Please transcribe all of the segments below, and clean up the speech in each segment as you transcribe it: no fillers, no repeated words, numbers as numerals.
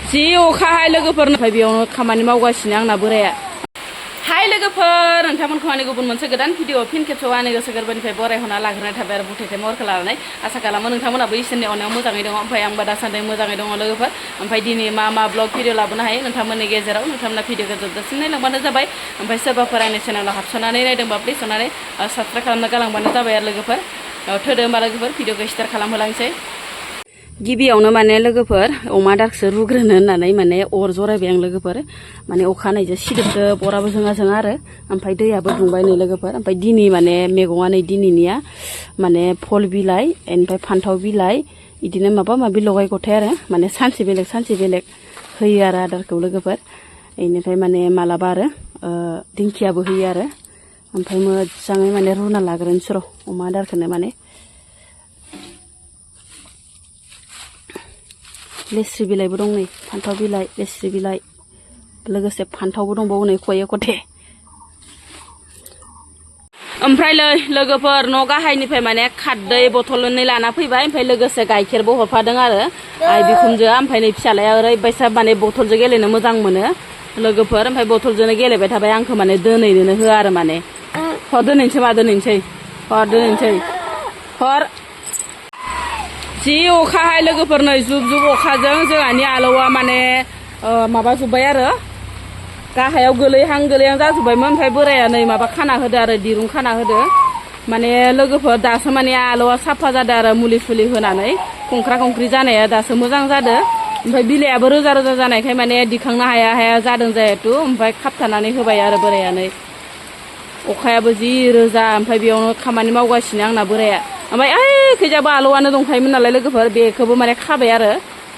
जि अखाहाय लोगोफोर ओमफ्राय बेयावनो खामानि मावगासिनो आंना बोराया हाय लोगोफोर नोंथांमोनखौ आंनि गुबुन मोनसे गोदान भिडिअ फिन खेबसेआव आंनि गोसो गोरबोनिफ्राय बरायहरना लाग्रोनाय थाबाय आरो बुथेथे महरखौ लानानै आसा खालामो नोंथांमोनाबो इसोरनि अननायाव मोजाङै दङ ओमफ्राय आंबो दासान्दि मोजाङै दङ लोगोफोर ओमफ्राय दिनै मा ब्लग भिडिअ लाबोनो हायो नोंथांमोननि गेजेराव नोंथांमोना भिडिअखौ जोबजासिम नायलांबानो जाबाय ओमफ्राय सोरबाफोर आंनि चेनेलाव हाबस'नानै नायदोंबा प्लिज अननानै साबस्क्राइब खालामना गालांबानो जाबाय आरो लोगोफोर थोदो होमबा लोगोफोर भिडिअखौ स्टार्ट खालामहोलांसै गिबियावनो माने लोगोफोर अमा दागसो रुग्रोनो होननानै माने अर जरायबाय आं लोगोफोर माने अखा हानायजों सिदोबदोब अराबो जोङा आरो ओमफ्राय दैयाबो दुंबाय नै लोगोफोर ओमफ्राय दिनै माने मैगङा नै दिनैनिया माने फल बिलाइ ओमफ्राय फान्थाव बिलाइ बिदिनो माबा माबि लगाय गथाय आरो माने सानसे बेलेग होयो आरो आदारखौ लोगोफोर बेनिफ्राय माने मालाबा आरो दिंखियाबो होयो आरो ओमफ्राय मोजाङै माने रुना लाग्रोनोसै र' अमा आदारखौनो माने लेस्रि बिलाइबो दं नै फान्थाव बिलाइ लेस्रि बिलाइ लोगोसे फान्थावबो दंबावो नै खये खथे ओमफ्राय लोगोफोर न' गाहायनिफ्राय माने खारदै बथलनै लाना फैबाय ओमफ्राय लोगोसे गाइखेरबो हरफादों आरो आइ बिखुनजोआ ओमफ्राय नै फिसालाया ओरैबायसा माने बथलजों गेलेनो मोजां मोनो लोगोफोर ओमफ्राय बथलजोंनो गेलेबाय थाबाय आंखौ माने दोनैनोनो होआ आरो माने हर दोनैनोसै हर जि अखाहाय लोगोफोर नै जुब अखाजों जोंहानि आलौआ माने माबा जोब्बाय आरो गाहायाव गोलैहां जाजोब्बायमोन ओमफ्राय बोराया नै माबा खाना होदो आरो दिरुं खाना होदो माने लोगोफोर दासो माने आलौआ साफा जादों आरो मुलि सुलि होनानै खंख्रा जानाया दासो मोजां जादों ओमफ्राय बिलाइयाबो रोजा जानायखाय माने दिखांनो हाया जादों जिहेथु ओमफ्राय खाबथानानै होबाय आरो बोराया नै अखायाबो जि रोजा ओमफ्राय बेयावनो खामानि मावगासिनो आंना बोराया ओमफ्राय खैजाबो आलौआनो दंखायोमोन नालाय लोगोफोर बेखौबो माने खाबाय आरो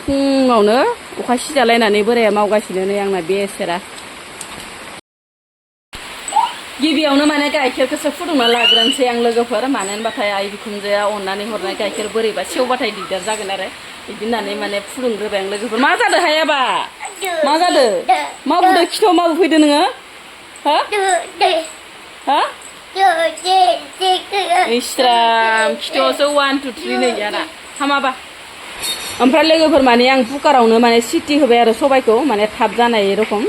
फुङावनो अखा सिजालायनानै बोराया मावगासिनो नै आंना बेसेरा गिबियावनो माने गाइखेरखौसो फुदुंना लाग्रोनोसै आं लोगोफोर मानो होनबाथाय आइ बिखुनजोआ अननानै हरनाय गाइखेर बोरैबा सेवबाथाय दिगदार जागोन आरो बिदि होननानै माने फुदुंग्रोबाय आं लोगोफोर मा जादों हायाबा मा जादों मा बुदों खिथाव मा बुफैदों नोङो हा इस्राम खिथावसो 1 2 3 नै आना हामाबा ओमफ्राय लोगोफोर माने आं कुकारावनो माने सिटी होबाय आरो सबायखौ माने थाब जानाय रखम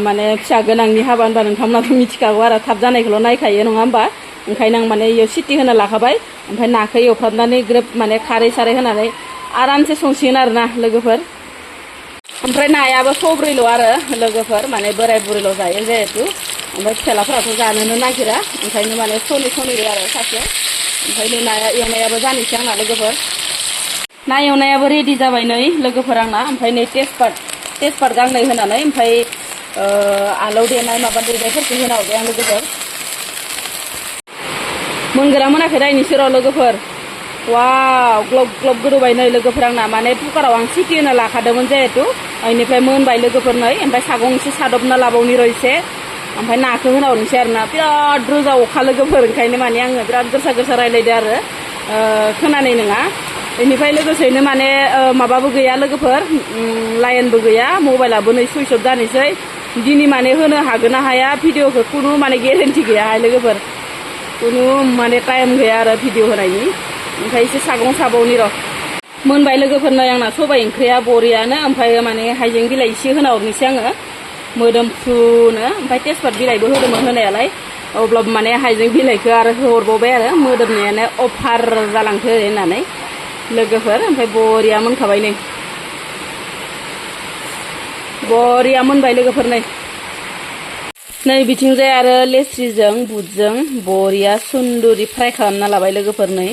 माने फिसा गोनांनि हाबा होनबा नोंथांमोनाथ' मिथिखागौ आरो थाब जानायखौल' नायखायो नङा होमबा ओंखायनो आं माने इयाव सिटी होना लाखाबाय ओमफ्राय नाखौ एवफ्रामनानै ग्रोब माने खारै सारै होनानै आरामसे संसिगोन आरो ना लोगोफोर ओमफ्राय नायाबो सब्रैल' आरो लोगोफोर माने बोराय बुरैल' जायो जिहेतु ओमफ्राय फिसालाफोराथ' जानोनो नागिरा ओंखायनो माने सनै आरो सासे ओमफ्राय नाया एवनायाबो जानोसै आंना लोगोफोर ना एवनायाबो रेडि जाबाय नै लोगोफोर आंना ओमफ्राय नै तेजपात गांनै होनानै ओमफ्राय आलौ देनाय माबा देनायफोरखौ होना हरबाय आं लोगोफोर मोनगोना मोनाखै नायनोसै र' लोगोफोर वाव ग्लब गोदौबाय नै लोगोफोर आंना माने कुकाराव आं सिटी होना लाखादोंमोन जिहेतु बेनिफ्राय मोनबाय लोगोफोर नै ओमफ्राय सागं एसे सादबना लाबावनि र' एसे ओमफ्राय नाखौ होना हरनोसै आरो ना बिराद रोजा अखा लोगोफोर ओंखायनो माने आङो बिराद गोसा रायलायदो आरो खोनानाय नङा बेनिफ्राय लोगोसेनो माने माबाबो गैया लोगोफोर लाइनबो गैया मबाइलाबो नै सुइच अफ जानोसै दिनै माने होनो हागोन ना हाया भिडिअखौ खुनु माने गेरेन्टि गैयाहाय लोगोफोर खुनु माने टाइम गैया आरो भिडिअ होनायनि ओमफ्राय एसे सागं साबावनि र' मोनबाय लोगोफोर नै आंना सबाइ ओंख्रिया बरियानो ओमफ्राय माने हाइजें बिलाइ एसे होना हरनोसै आङो मोदोमफ्रुनो ओमफ्राय तेजपात बिलाइबो होदोंमोन होनायालाय अब्लाबो माने हाइजें बिलाइखौ आरो होहरबावबाय आरो मोदोमनायानो अफार जालांथो होननानै लोगोफोर ओमफ्राय बरिया मोनखाबाय बरिया मोनबाय लोगोफोर नै बिथिंजाय आरो लेस्रिजों बुटजों बरिया सुन्दुरि फ्राय खालामना लाबाय लोगोफोर नै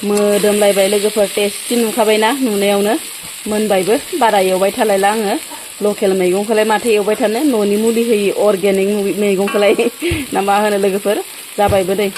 मोदोमलायबाय लोगोफोर टेस्टि नुखाबायना नुनायावनो मोनबायबो बारा एवबाय थालायला आङो लकेल मैगंखौलाय माथो एवबाय थानो न'नि मुलि होयि अर्गेनिक मैगंखौलाय ना मा होनो लोगोफोर जाबायबो दै